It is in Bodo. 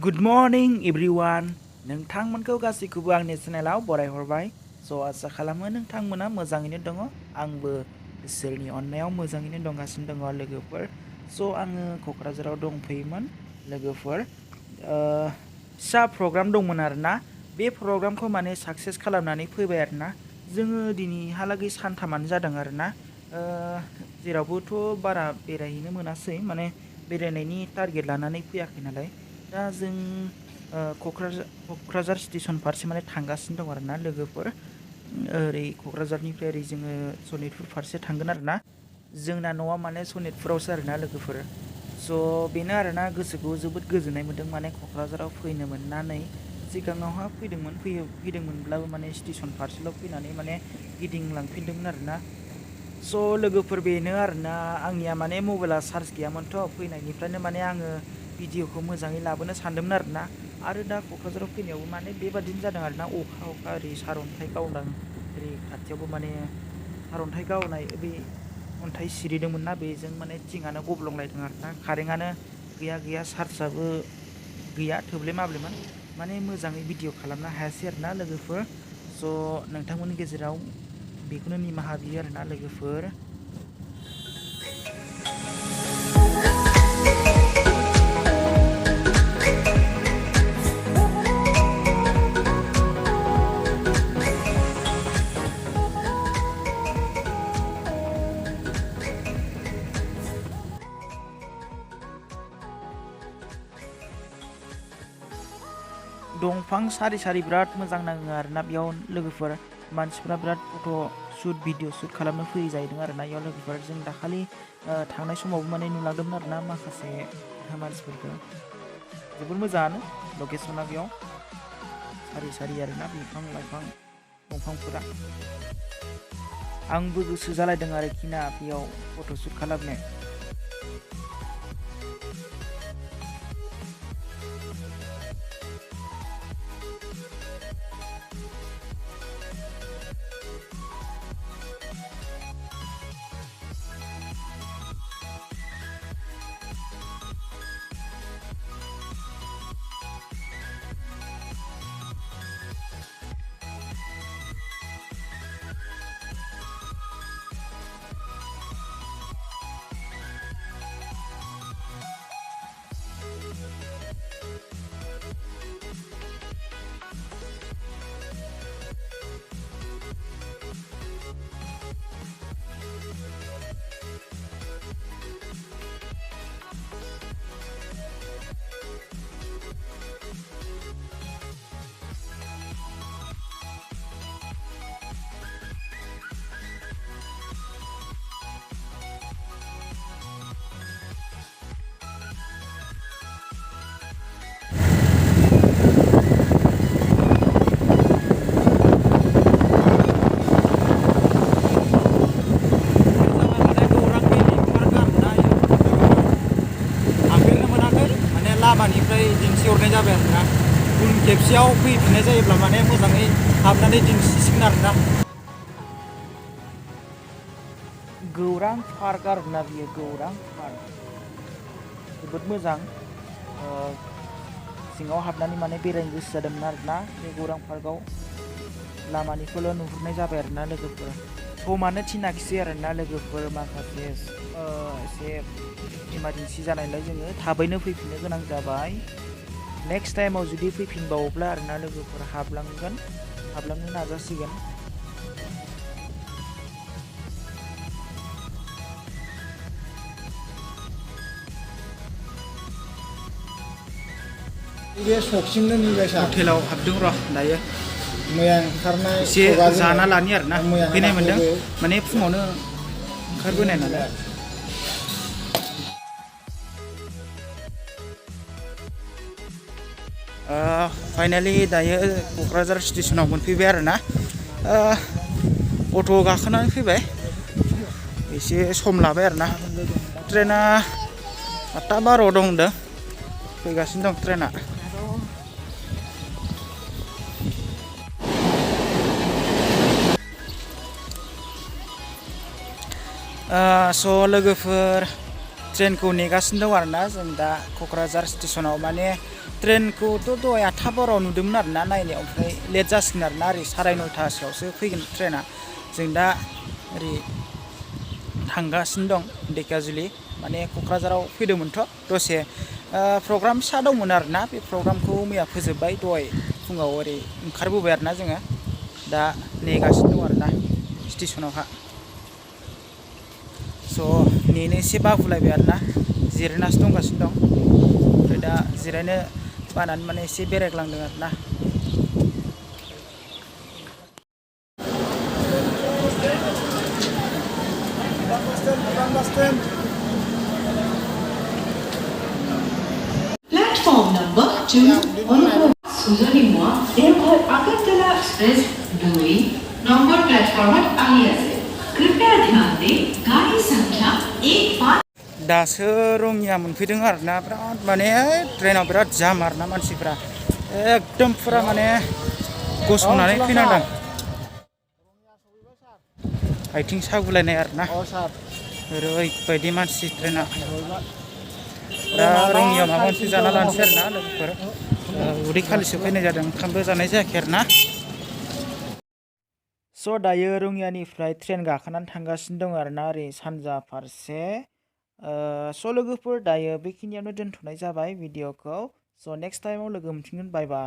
Good morning everyone. नोंथांमोनखौ गासैखौबो आंनि चेनेलाव बरायहरबाय। आसा खालामो नोंथांमोना मोजाङैनो दङ। आंबो इसोरनि अननायाव मोजाङैनो दंगासिनो दङ लोगोफोर। आङो क'क्राझाराव दंफैयोमोन लोगोफोर। फिसा प्रग्राम दंमोन आरोना। बे प्रग्रामखौ माने साक्सेस खालामनानै फैबाय आरोना। जोङो दिनैहालागै सानथामानो जादों आरोना। जेरावबोथ' बारा बेरायहैनो मोनासै, माने बेरायनायनि टारगेट लानानै फैयाखै नालाय। दा जों क'क्राझार स्टेशन फारसे माने थांगासिनो दं आरोना लोगोफोर। ओरै क'क्राझारनिफ्राय ओरै जोङो सनितपुर फारसे थांगोन आरोना। जोंना न'आ माने सनितपुरावसो आरोना लोगोफोर। बेनो आरोना, गोसोखौ जोबोद गोजोननाय मोन्दों माने क'क्राझाराव फैनो मोननानै। सिगाङावहा फैदोंमोनब्लाबो माने स्टेशन फारसेल' फैनानै माने गिदिंलांफिनदोंमोन आरोना। लोगोफोर बेनो आरोना, आंनिया माने मबाइला चार्ज गैयामोनथ'। फैनायनिफ्रायनो माने आङो भिडिअखौ मोजाङै लाबोनो सानदोंमोन आरोना। आरो दा क'क्राझाराव फैनायावबो माने बेबादिनो जादों आरोना। अखा ओरै सारअन्थाइ गावदों। ओरै खाथियावबो माने सारअन्थाइ गावनाय, बे अन्थाइ सिरिदोंमोन ना, बेजों माने थिङानो गब्लंलायदों आरोना। कारेन्टआनो गैया, चार्जआबो गैया, थोब्ले माब्लेमोन। माने मोजाङै भिडिअ खालामनो हायासै आरोना लोगोफोर। नोंथांमोननि गेजेराव बेखौनो निमाहा बियो आरोना लोगोफोर। दंफां सारि सारि बिराद मोजां नाङो आरोना बेयाव लोगोफोर। मानसिफ्रा बिराद फट' शुट भिडिअ शुट खालामनो फैयो जाहैदों आरोना बेयाव लोगोफोर। जों दाखालि थांनाय समावबो माने नुलांदोंमोन आरोना माखासे मानसिफोरखौ। जोबोर मोजाङानो लकेसना बेयाव सारि सारि आरोना बिफां लाइफां दंफांफोरा। आंबो गोसो जालायदों आरोखि ना बेयाव फट' शुट खालामनो। लामानिफ्राय दिन्थिहरनाय जाबाय आरोना। उन खेबसेयाव फैफिननाय जायोब्ला माने मोजाङै हाबनानै दिन्थिसिगोन आरोना। गौरां पार्क आरोना बियो, गौरां पार्क जोबोद मोजां। सिङाव हाबनानै माने बेरायनो गोसो जादोंमोन आरोना बे गौरां पार्कआव। लामानिखौल' नुहुरनाय जाबाय आरोना लोगोफोर। समानो थिनाखिसै आरोना लोगोफोर, माखासे एसे इमारजेन्सि जानायलाय जोङो थाबैनो फैफिननो गोनां जाबाय। नेक्स्ट टाइमाव जुदि फैफिनबावोब्ला आरोना लोगोफोर हाबलांनो नाजासिगोन। बे सखसिमनो नुबायसा हटेलाव हाबदों र' दायो। मैया ओंखारनाय एसे जाना लानि आरोना। फैनाय मोन्दों माने फुङावनो ओंखारबोनाय नालाय। फाइनालि दायो क'क्राझार स्टेशनाव मोनफैबाय आरोना। अट' गाखोनानै फैबाय। एसे सम लाबाय आरोना। ट्रेना 8:12 दं होनदों। फैगासिनो दं ट्रेना। लोगोफोर ट्रेनखौ नेगासिनो दं आरोना जों दा क'क्राझार स्टेशनाव। माने ट्रेनखौथ' दहाय 8 बाराव नुदोंमोन आरोना नायनायाव, ओमफ्राय लेट जासिगोन आरोना ओरै 9:30सोआवसो फैगोन ट्रेना। जों दा ओरै थांगासिनो दं ढेकियाजुलि, माने क'क्राझाराव फैदोंमोनथ' दसे प्रग्राम फिसा दंमोन आरोना, बे प्रग्रामखौ मैया फोजोबबाय, दहाय फुङाव ओरै ओंखारबोबाय आरोना जोङो। दा नेगासिनो दं आरोना स्टेसनावहा। स' नेनो एसे बागुलायबाय आरोना, जिरायनासो दंगासिनो दं। ओमफ्राय दा जिरायनो बानानै माने एसे बेरायग्लांदों आरोना। प्लेटफॉर्म नंबर 2 অনুভব সুজনিমুৱা দেওঘৰ আগৰতলা এক্সপ্ৰেছ 2 নম্বৰ প্লেটফৰ্মত আহি আছে। कृपया ध्यान दें गाड़ी संख्या 15। दासो रङिया मोनफैदों आरोना, बिराद माने ट्रेनाव बिराद जाम आरोना, मानसिफ्रा एकदम फुरा माने गसंनानै फैनांदों, आथिं सागुलायनाय आरोना, ओरैबायदि मानसि ट्रेना। दा रङियाव माबा मोनसे जाना लानोसै आरोना लोगोफोर, उदै खालिसो फैनाय जादों, ओंखामबो जानाय जायाखै आरोना। स' दायो रङियानिफ्राय ट्रेन गाखोनानै थांगासिनो दं आरोना ओरै सानजा फारसे। स' लोगोफोर दायो बेखिनियावनो दोनथ'नाय जाबाय भिडिअ'खौ। स' नेक्स्ट टाइमाव लोगो मोनफिनगोन, बाय बाय।